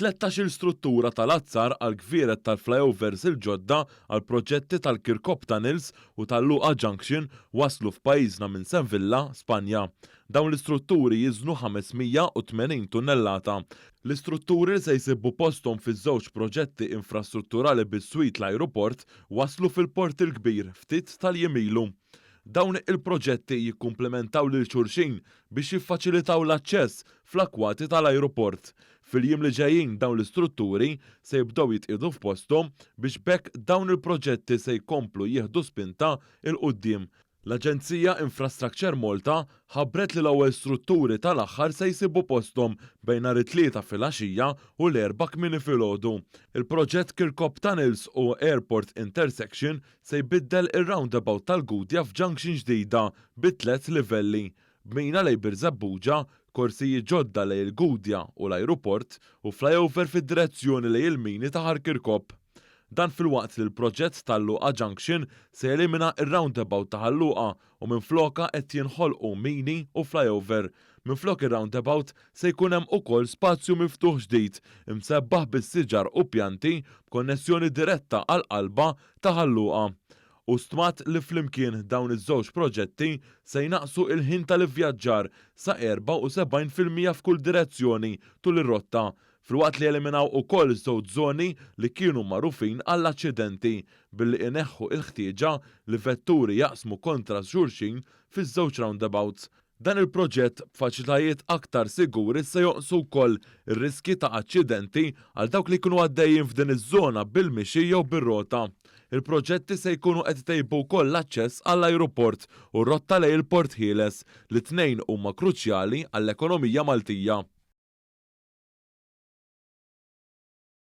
13-il struttura tal-azzar għall-gvieret tal-flyovers il-ġodda għall-proġetti tal-Kirkop Tunnels u tal-Luqa Junction waslu f'pajjiżna minn Sevilla, Spanja. Dawn l-istrutturi jiżnu 580 tunnellata. L-istrutturi li se jsibu posthom fiż-żewġ proġetti infrastrutturali biswit l-ajruport waslu fil-Port il-Kbir ftit tal-jiem ilu. Dawn il-proġetti jikkumplementaw lil xulxin biex jiffaċilitaw l-aċċess fl-akkwati tal-ajruport. Fil-jiem li ġejjin dawn l-istrutturi se jibdew jitqiegħdu f'posthom biex b'hekk dawn il-proġetti se jkomplu jieħdu spinta 'l quddiem. L-Aġenzija Infrastructure Malta ħabbret li l-ewwel strutturi tal-aħħar se jsibu posthom bejn nhar it-Tlieta filgħaxija u l-Erbgħa kmieni filgħodu. Il-proġett Kirkop Tunnels u Airport Intersection se jbiddel ir-roundabout tal-Gudja f'junction ġdida bi tlett livelli, b'mina lejn Birżebbuġa, korsiji ġodda lejn il-Gudja u l-ajruport u flyover fid-direzzjoni lejn il-mini ta' Ħal Kirkop. Dan filwaqt li l-proġett tal-Luqa Junction se jelimina r-roundabout ta' Ħal Luqa u minflokha qed jinħolqu mini u flyover. Minflok ir-roundabout se jkun hemm ukoll spazju miftuħ ġdid imsebbaħ bis-siġar u pjanti b'konnessjoni diretta għall-qalba ta' Ħal Luqa. Hu stmat li flimkien dawn iż-żewġ proġetti se jnaqqsu il-ħin tal-ivvjaġġar sa 74% f'kull direzzjoni tul ir-rotta, filwaqt li jeliminaw ukoll żewġ żoni li kienu magħrufin għall-aċċidenti billi ineħħu il-ħtieġa li vetturi jaqsmu kontra xulxin fiż-żewġ roundabouts. Dan il-proġett b'faċilitajiet aktar siguri se jonqsu wkoll ir-riskji ta' aċċidenti għal dawk li jkunu għaddejjin f'din iż-żona bil-mixi jew bir-rota. Il-proġetti se jkunu qed itejbu wkoll l-aċċess għall-ajruport u r-rotta lejn il-Port Ħieles, li t-tnejn huma kruċjali għall-ekonomija Maltija.